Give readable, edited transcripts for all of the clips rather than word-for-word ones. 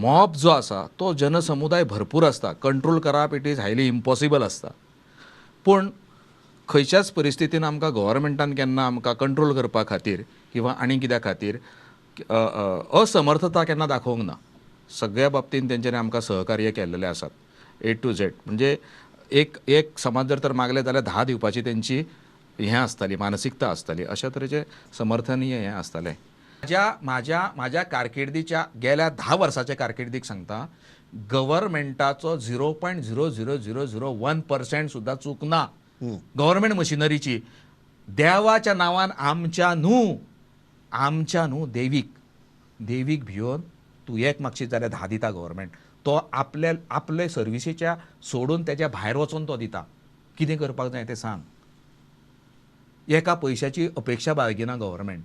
Mob जो आसा तो जनसमुदाय भरपूर आसता, कंट्रोल करप it is highly impossible आसता. पूण खंयच्याच परिस्थितीन आमकां गव्हर्मेंटान केन्ना आमकां कंट्रोल करपा खातीर किंवा आनी कित्या खातीर अ, अ, असमर्थता केन्ना दाखोवंक ना. सगळ्या बाबतीन तेंच्यांनी आमकां सहकार्य केल्लेलें आसात ए टू झेड. म्हणजे एक एक समज जर तर मागलें जाल्यार 10 दिवपाची तेंची हें आसताली, मानसिकता आसताली. अशा तरेचें समर्थनीय हें आसतालें. म्हाज्या म्हाज्या म्हाज्या कारकिर्दीच्या गेल्या 10 वर्साच्या कारकिर्दीक सांगता, गव्हर्मेंटाचो 0.00001% सुद्दां चूक ना गव्हर्मेंट मशिनरीची. देवाच्या नांवान आमच्या न्हू, आमच्या न्हू, देवीक देवीक भियोन तूं एक मागशीत जाल्यार 10 दिता गव्हर्मेंट. तो आपल्या आपले सर्विसीच्या सोडून तेज्या भायर वचोन तो दिता. कितें करपाक जाय तें सांग. एका पयशाची अपेक्षा बाळगिना गव्हर्मेंट.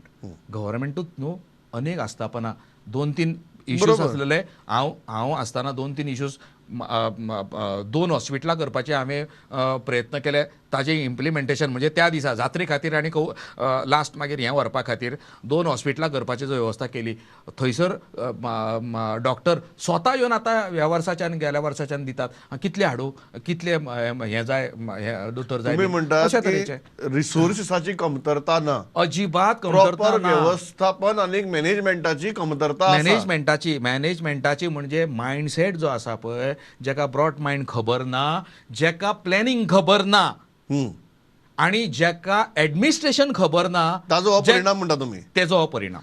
गव्हर्मेंटूच न्हू, अनेक आस्थापनां 2-3 इश्यूज आसलेले. हांव हांव आसतना 2-3 इश्यूज, 2 हॉस्पिटलां करपाचे हांवें प्रयत्न केले. ताजें इम्प्लिमेंटेशन म्हणजे त्या दिसा जात्रे खातीर आनी लास्ट मागीर हें व्हरपा खातीर 2 हॉस्पिटलां करपाची जो वेवस्था केली, थंयसर डॉक्टर स्वता येवन आतां ह्या वर्साच्यान गेल्या वर्साच्यान दितात. कितले हाडूं, कितले हें जाय, हें दोतोर जाय, तुम्ही म्हणटात अशा की तरेचे. रिसोर्सिसाची कमतरता ना, अजिबात कमतरता प्रॉपर ना. व्यवस्थापन आनी मॅनेजमेंटाची कमतरता आसा. मॅनेजमेंटाची मॅनेजमेंटाची म्हणजे मायंडसेट जो आसा पळय, जेका ब्रॉड मायंड खबर ना, जेका प्लॅनिंग खबर ना आनी जेका एडमिनिस्ट्रेशन खबर ना, ताजो हो परिणाम म्हणटा तुमी. तेजो हो परिणाम.